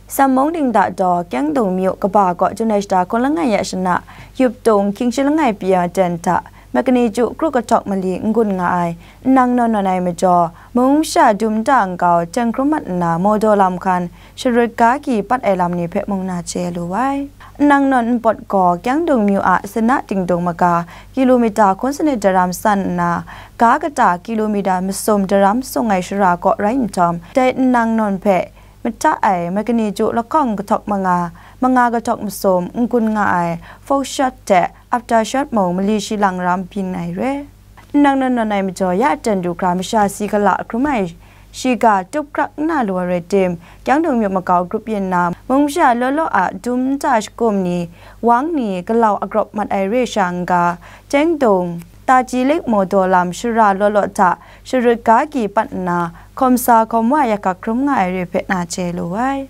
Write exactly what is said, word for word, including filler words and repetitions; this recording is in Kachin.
Sam mung ding da daw, Kyangdung myu kaba kaw Jun ai shata hkun langai ya shana, yup tung hkying shi langai pyi ai aten hta, makani ju kru kahtawk mali n gun nga ai, nnang nawn nawn ai majaw, mung masha dum nta nkau teng hkrum mat nna, Mawdaw lam hkan, sharit ga ki pat ai lam ni hpe mung na chye lu ai. Nnang nawn npawt gaw, Kyangdung myu a sana tingdung maga, kilomita hkun sanit daram san nna, ga kata kilomita masum daram sung ai shara kaw rai nhtawm, dai nnang nawn hpe, mata ai makani ju lahkawng kahtawk manga, manga kahtawk masum n gun nga ai folk shot hte after shot mung mali shi lang ram byin ai re. Nnang nawn nawn ai majaw ya aten du hkra masha si gala hkrum ai shiga tup krak n na lu ai rai tim, Kyangdung myu makau grup yin na, mung masha law law a dum nta shakum ni, wang ni, galau agrawp mat ai re sha n ga, Kyangdung, Taji Lake Mawdaw lam shara law law hta sharit ga ki pat nna, hkawm sa hkawm wa yak hkrum nga ai re hpe na chye lu ai.